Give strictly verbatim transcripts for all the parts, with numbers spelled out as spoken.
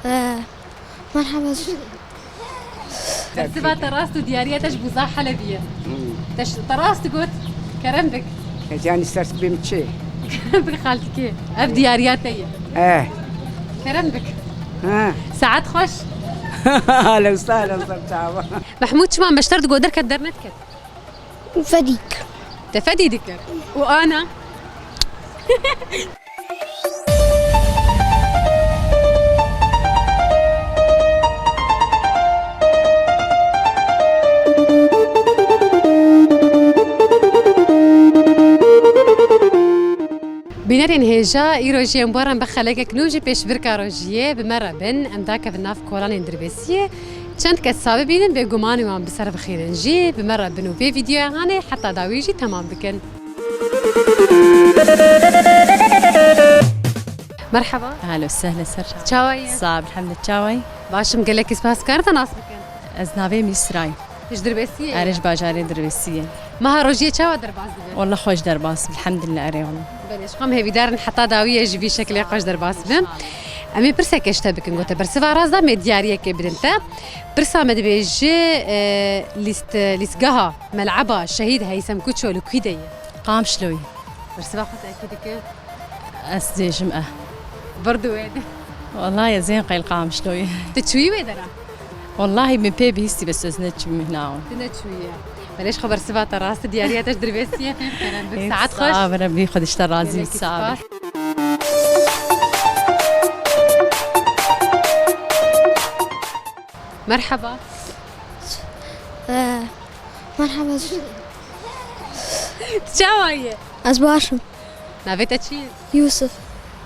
Ee, merhaba. Bersiva te rast û diyariya te ji Buza Helebî ye. Hmm. Te ş-, te rast got. Kerem bik. Ez yani ister bim çi? Kerem bik xaltikê. Ev diyariya te ye. Eh. Kerem bik. Ha. Saet xweş. Ahlen sahlen, ser çava. Mehmûd, çima meşter digot derket dernediket? Fedî. Te fedî dikir. Û ana? Bînerên hêja, îro jî em bi we re in bi xelekek nû ji pêşbirka rojiyê. Bi me re bin, em dakevin nav kolanên Dirbêsiyê. Çend kes sa bibînin, bêgumanî wan bi ser bixînin jî. Bi me re bin û vê vîdeoya hanê heta dawî jî temam bikin. Merhaba. Ehlen we sehlen, ser çawa? Çawa ye? Sax, elhamdulillah, çawa ye? Baş im, gelekî spas. Karin te nas bikin? Ez navê min Îsra ye. Tu ji Dirbêsiyê yî? Erê, ji bajarê Dirbêsiyê. Meha rojiyê çawa derbas dibe? Wallah xweş derbas, elhamdulillah, erê wallah. Belê, ji xwe em hêvîdar in heta dawiyê ji vî şekilê xweş derbas bin. Em ê pirseke ji te bikin, got te bersiva rast da, em ê diyariyekê bidin te. Pirsa me dibêje, e, lîst-, lîstgeha, mel'eba Şehîd Heysem Kuço li kwî de ye? Qamişloyê. Bersiva xwe tekî dike? Ez dibêjim eh. Vir di wê de. Wallahî ez ên qeyl Qamişloyê. Tu çûyî wê dera? Wallahî min pê bihîstî, bes ez neçûm hina. Tu neçûyî. Belê, ji xwe bersiva te rast e, diyariya te ji Dirbêsiyê ye, fêm kerem bik. Saet xweş. Sax be, Rebbî xwe ji te razî bî, sax be. Merhaba. Ee, merhaba. Çawa ye? Ez baş im. Navê te çi ye? Yusuf.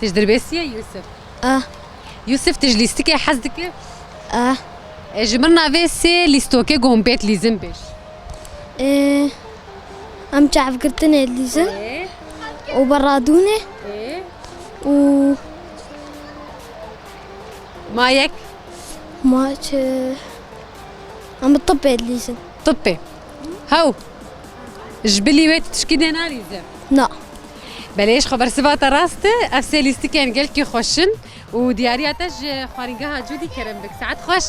Tu ji Dirbêsiyê yî, Yusuf? Ah. Yusuf, tu ji lîstikê hez dikî? Ah. E, ji min re navê sê lîstokê ku hûn pê dilîzin bêj. Ee, em çavgirtinê dilîzin. Ee? Û beradûnê. Ee? Û Ma yek? Ma çi? Em bi tibê dilîzin. Tibê. Hew. Ji bilî wê tu tişkî dê nalîze? Na. Belê, ji xwe bersiva te rast e. Ev sê lîstikên gelkî xweş in û diyariya te ji xwarîngeha Cûdî, kerem bik. Saet xweş.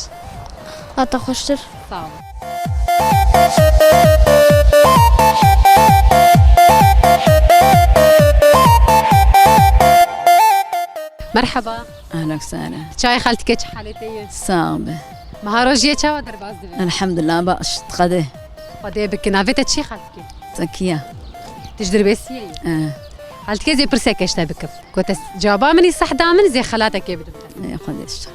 Hata xweştir. Sağ ol. Merhaba. Ahlen sahlen. Çay xaltike, çi halê te ye? Sağ be. Meha rojiyê çawa derbas dibe? Elhamdulillah, baş, Xwedê. Xwedê bike. Navê te çi xaltike? Zekiye. Tu ji Dirbêsiyê yî? He. Xaltike, ez ê pirseke ji te bikim. Ku te caba min î seh da min, ez ê xelatekê bidim te. Ê, Xwedê işte.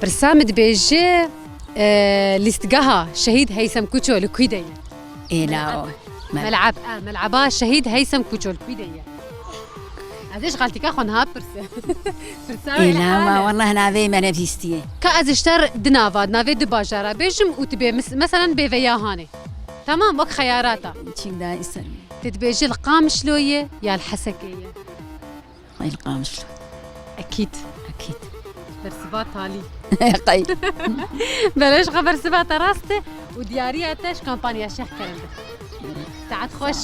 Pirsa min dibêje, e, lîstgeha Şehîd Heysem Kuço li kwî de ye? Ê, la o. Mel'eb. Mel'eb, e, mel'eba Şehîd Heysem Kuço li kwî de ye? Ez ê ji xaltîka xwe niha pirsim. Pirsa wê. Ê, la, wele, ma, hale. Wallah navê me nebihîstiye. Ka ez ji te re di nava, navê di bajara bêjim û tu bê, mes-, meselen bê veya hanê. Tamam, wek xeyarata. Çîk da îsem. Tu dibêjî li Qamişlo ye ya li Hesekê ye? Xwey li Qamişlo. Ekîd. Ekîd. Bersiva talî. Qey. Belê, ji xwe bersiva te rast e û diyariya te ji kampanya Şêx Kerem de. Saet xweş.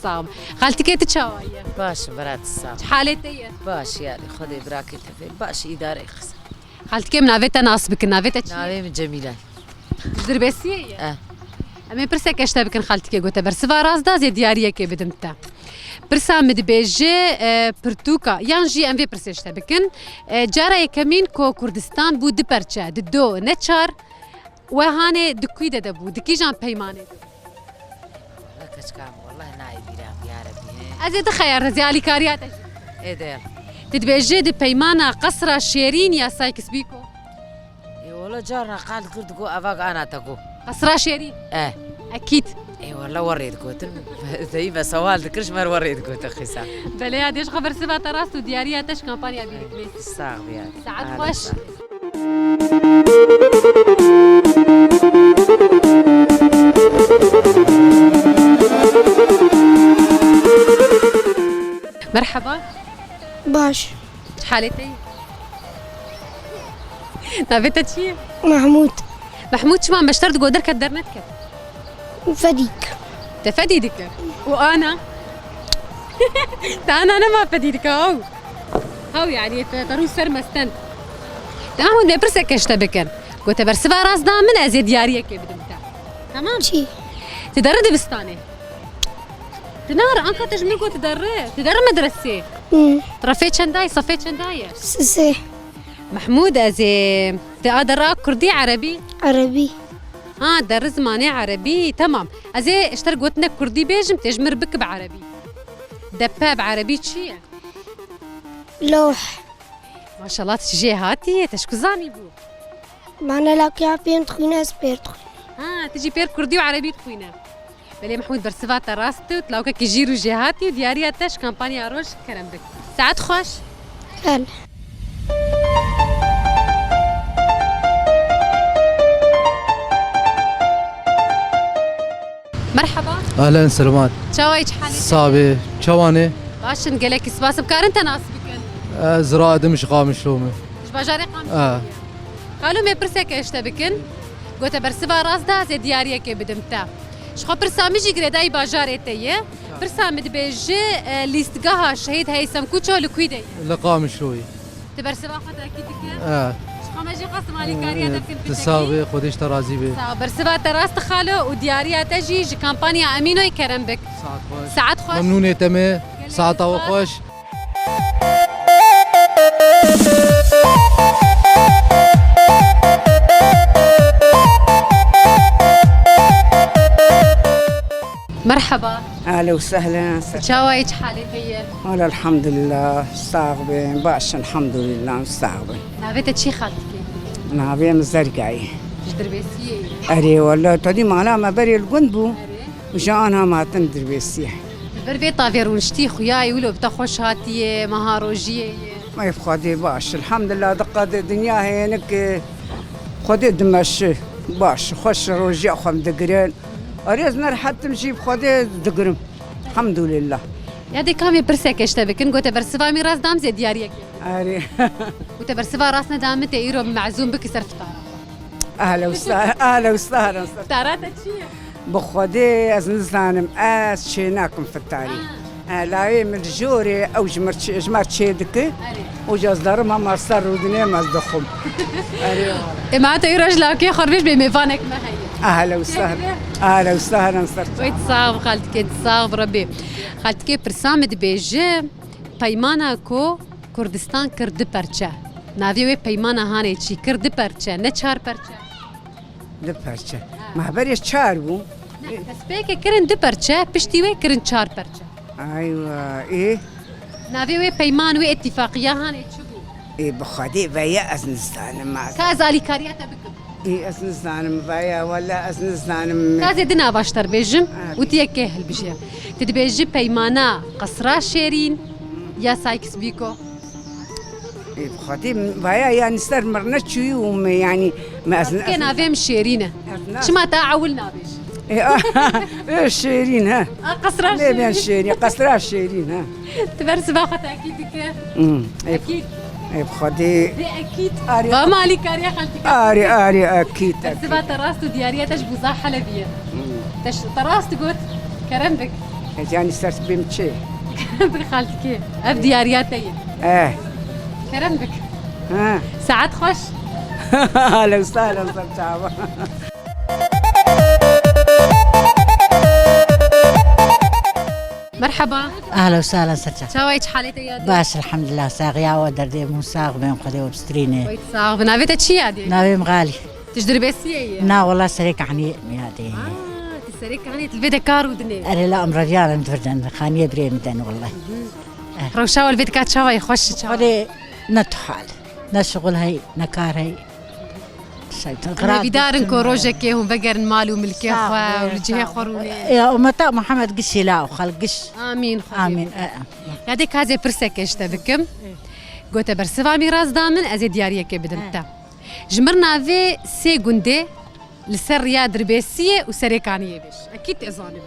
Sağ ol. Xaltîkê tu çawa ye? Baş, bira tu sağ ol. Çi halê te ye? Baş, yarî, Xwedê birakê te fêr. Baş, îdare xizir. Xaltîkê min, navê te nas bikin, navê te çi ye? Navê min Cemîle. Ji Dirbêsiyê ye? Eh. Em ê pirseke ji te bikin xaltîkê, got te bersiva rast da, ez ê diyariyekê bidim te. Pirsa min dibêje, e, pirtûka, yan jî em vê pirsê ji te bikin. E, cara yekemîn ku Kurdistan bû du perçe, di do, ne çar, we hanê di kwî de de bû, di kîjan peymanê de bû? Wala keçika min, wala nayê bîra min, ya Rebî, he. Ez ê di xeyar, ez ê alîkariya te jî. Ê de. Tu dibêje di peymana Qesra Şêrîn ya Sykes-Picot? Ê, wala carna qal kir digo, eva ana te go. Qesra Şêrîn? E. Ekîd. Ê, wala werê digotin. Zeyî ve sewal dikir, ji me re werê digotin xîsa. Belê, ya dê ji xwe bersiva te rast û diyariya te ji kampanya bî dikilê. Sax bî ya. Saet xweş. Merhaba. Baş. Çi halê te ye? Navê te çi ye? Mehmûd. Mehmûd, çima meşter digo derket dernediket? Fedî dike. Te fedî dike. Û ana? Te ana nema fedî dike, haw. Haw, yani, te, te rû ser mestend. Mahmûd, me pirseke ji te bikin. Gote bersiva rast da min, ez ê diyariyekê bidim te. Tamam? Çi? Tu derî dibistanê. Tu nare, anka te ji min got tu derî. Tu derî medresê. Hmm. Tu refê çenda yî, sefê çenda yî? Sê. Mahmûd, ez ê te a derî kurdî, erebî? Erebî. Ha, derî zimanê erebî, tamam. Ez ê ji te re gotinek kurdî bêjim, tê ji min re bike bi erebî. Depe bi erebî çi ye? Lewh. Maşallah, tu jê hatî ye, te ji ku zanîbû? Mane lakiya pêr dixwîne, ez pêr dixwîne. Ha, tu jî pêr kurdî û erebî dixwîne. Belê Mehmûd, bersiva te rast e û tu lawkekî jîr û jêhatî û diyariya te ji kampanya Roj kerem bik. Saet xweş. Gel. Merhaba. Ehlen, selamat. Çawa yî, çi halê te? Sabe, çawa ne? Baş in, gelekî spas. Bikarin te nas bikin? Ez Radim ji Qamişlo me. Ji bajarê Qamişlo. Ha. Xalo, me pirseke ji te bikin. Gote bersiva rast da, ez ê diyariyekê bidim te. Ji xwe pirsa min jî girêdayî bajarê te ye. Pirsa min dibêje, e, lîstgeha Şehîd Heysem Kuço li kwî de ye? Li Qamişloyê. Tu bersiva xwe tekî dike? E. Ji xwe me jî xwest alîkariya te bikin. Tu pitekî. Sax bî, Xwedê ji te razî be. Sax, bersiva te rast xalo û diyariya te jî ji kampanya Emînoyê kerem bik. Saet xweş. Saet xweş. Memnûnê te me. Gelek spas. Saeta we xweş. Merhaba. Ehlen û sehlen. Çawa yî, çi halê te ye? Wele elhamdulillah, sax bin, baş in, elhamdulillah, sax bin. Navê te çi ye, xaltikê? Navê min Zerga ye. Ji Dirbêsiyê yî? Erê, wele, te dî mala me berê li gund bû. Erê. Û ji aniha me hatin Dirbêsiyê. Li ber vê tavê rûniştî xuya yî, wilo bi te xweş hatiye, meha rojiyê ye. Ey bi Xwedê baş, elhamdulillah, di qedê dinya heye, nik, e, Xwedê dimeşi. Baş, xweş rojiya xwe em digirin. Erê, ez nerehet im jî bi Xwedê digirim. Elhamdulillah. Ya dê kamê pirseke ji te bikin, gote bersiva min rast da min, ez ê diyariyekê. Erê. Gote bersiva rast neda min, tê îro mezûn bikî ser fitara. Ehlen û sehlen, ehlen û sehlen. Fitara te çi ye? Bi Xwedê ez nizanim, ez çê nakim fitarî. Ha. E, lawê min li jorê, ew ji mir çê, ji me çê dike. Erê. Û ez derim hema ser rûdinê me ez dixwim. Erê. Ê, ma te îro ji lawkê xwe re bêj bê mêvanek me heye. Ehlen û sehlen. Çê dibe? Ehlen û sehlen ser çava. Wê tu sax bi xaltikê, tu sax bi Rebê. Xaltikê pirsa min dibêje, peymana ku Kurdistan kir du perçe. Navê wê peymana hanê çi? Kir du perçe, ne çar perçe. Du perçe. Ha. Me berê çar bû. Ne, destpêkê kirin du perçe, piştî wê kirin çar perçe. Aywa, ê? Navê wê peyman, wê îtîfaqiya hanê çi bû? Ê, bi Xwedê veya ez nizanim, ez. Ka ez alîkariya te bikim? Ê, ez nizanim veya, wele ez nizanim. Ka ez ê di nava ji te re bêjim û tu yekê hilbijêr. Tu dibêjî peymana Qesra Şêrîn ya Sykes-Picot? Ê, bi Xwedê vaya, yanî ser mir neçûyî û me, yanî, me ez ne-, Kê navê min Şêrîn e. Ez ne- Çima te ewil nabêjî? Ê, a, ê, Şêrîn, he. A, Qesra Şêrîn. Nêbên Şêrîn, Qesra Şêrîn, he. Tu bersiva xwe tekî dike? Hmm, ê, Ekîd. Ê, bi Xwedê. Bê ekîd. Arê. Va malî kariya xelkî. Arê, arê, ekîd, ekîd. Bersiva te rast û diyariya te ji Buza Helebî ye. Hmm. Te ş-, te rast got. Kerem bik. Ez yanî ser bêm çi? Kerem bik xaltikê. Ev diyariya te ye. Eh. Kerem bik. Ha. Saet xweş. Ahlen û sahlen ser çava. Merhaba. Ahlen û sahlen ser çava. Çawa yî, çi halê te ya? Baş, elhamdulillah, saxiya we derdê min, sax bin, Xwedê we bistrîne. Wê sax bin. Navê te çi ya dê? Navê min Xalî. Tu ji Dirbêsiyê yî? Na, wela Serê Kahniyê me ya dê. Aa, tu Serê Kahniyê, tu vê de kar û dinê. Erê, la em reviyan em divirdin, xaniyê birê min den, wela. Hı hı. Eh. Rewşa we li vê dika çawa yî, xweş çawa? Xwedê ne tu hal, ne şixul hey, ne kar hey. Em ê vîdar in ku rojekê hûn vegerin mal û milkê xwe û li cihê xwe rûnê. Ya ummeta Muhammed gişî la û xelk giş. Amîn, Xwedê. Amîn, e, e. Ya dê ka ez ê pirseke ji te bikim. Gote bersiva mîras da min, ez ê diyariyekê bidim te. Ji mir navê sê gundê li ser riya Dirbêsiyê û Serê Kaniyê bêj. Ekîd ez zanibim.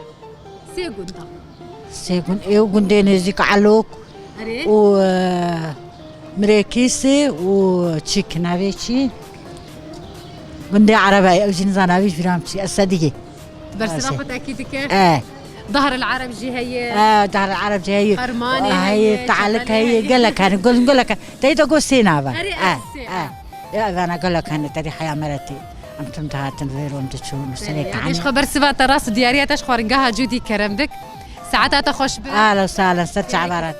Sê gunda. Sê gund, ew gundê nêzîk Elok. Erê. Û, e, Mirêkîsê û çik navê çi? Gundê Ereba ye, ew jî nizana wî ji vîra min çi, Esediyê. Tu bersiva xwe tekî dike? E. Dahr el Ereb jî heye. E, Dahr el Ereb jî heye. Fermanê heye, heye, Tealik heye, heye. Gelek hene, gul-, gelek hene. Teyda got sê nava. Erê, e, sê, e. Ya evana gelek hene te dî heya me re tê. Em tim dihatin vêr û em diçûn û serê Yanî kanê. Xwe bersiva te rast û diyariya te ji xwaringeha Cûdî kerem bik. Saeta te xweş be. Ahlen sahlen ser çavara.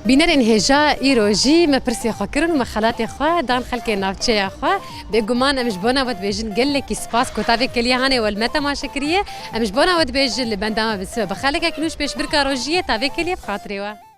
Bînerên hêja îro jî me pirsê xwe kirin û me xelatê xwe dan xelkê navçeya xwe. Bêguman em ji bona we dibêjin gelekî spas ku ta vê keliya hanê we li me temaşe kiriye. Em ji bona we dibêjin li benda me bi sibe bi xelekek nû ji pêşbirka rojiyê ta vê keliye bi xatirê we.